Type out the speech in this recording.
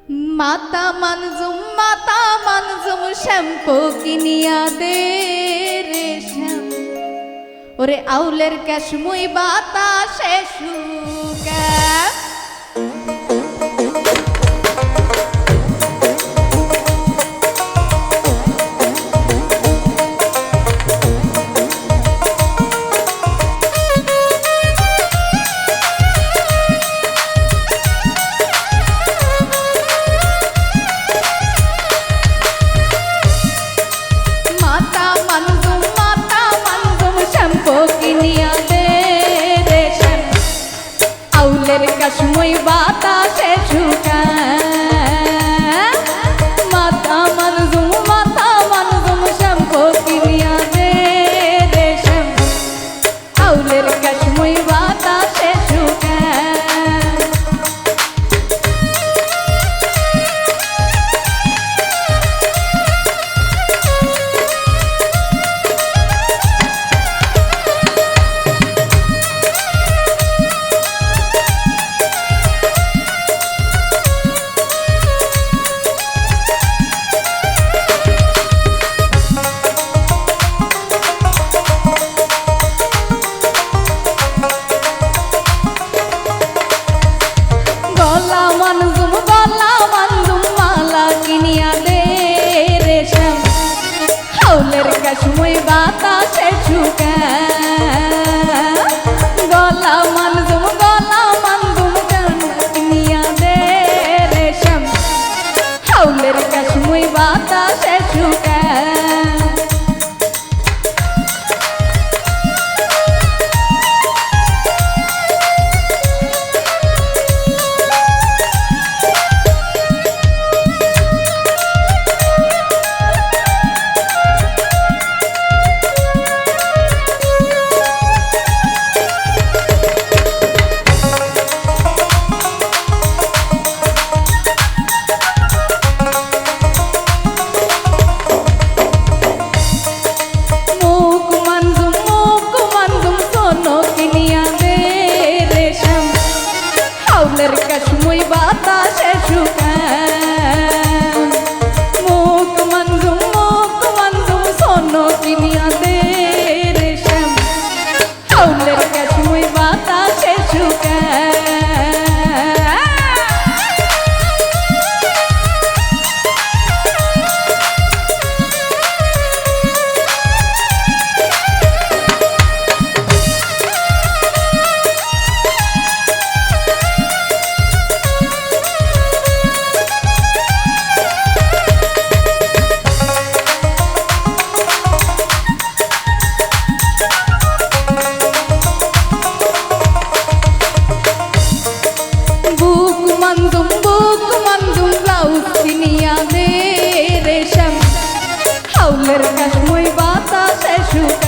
माता मनजुम श्याम्पू किनिया दे रे श्याम ओरे आउलेर कैशमुई बातासे শুকা। माता मनजुम श्याम्पू किनिया दे रे श्याम आउलेर कशमुई बातासे शुका। माता मनजुम श्याम्पू किनिया दे रे श्याम आउलेर कशमुई बातासे शुका। गला मनजुम माला किनिया दे रे श्याम हाउलेर कशमुई बातासे शुका। गला मनजुम किनिया दे रे श्याम हाउलेर कशमुई बातासे शुका। मुख मनजुम सोनो किनिया दे रे श्याम हाउलेर कशमुई बातासे शुका। मुख मनजुम सोनो किनिया दे रे श्याम हाउलेर कशमुई बातासे शुका। बुक मनजुम ब्लाउज किनिया दे रे श्याम हाउलेर कशमुई बातासे शुका।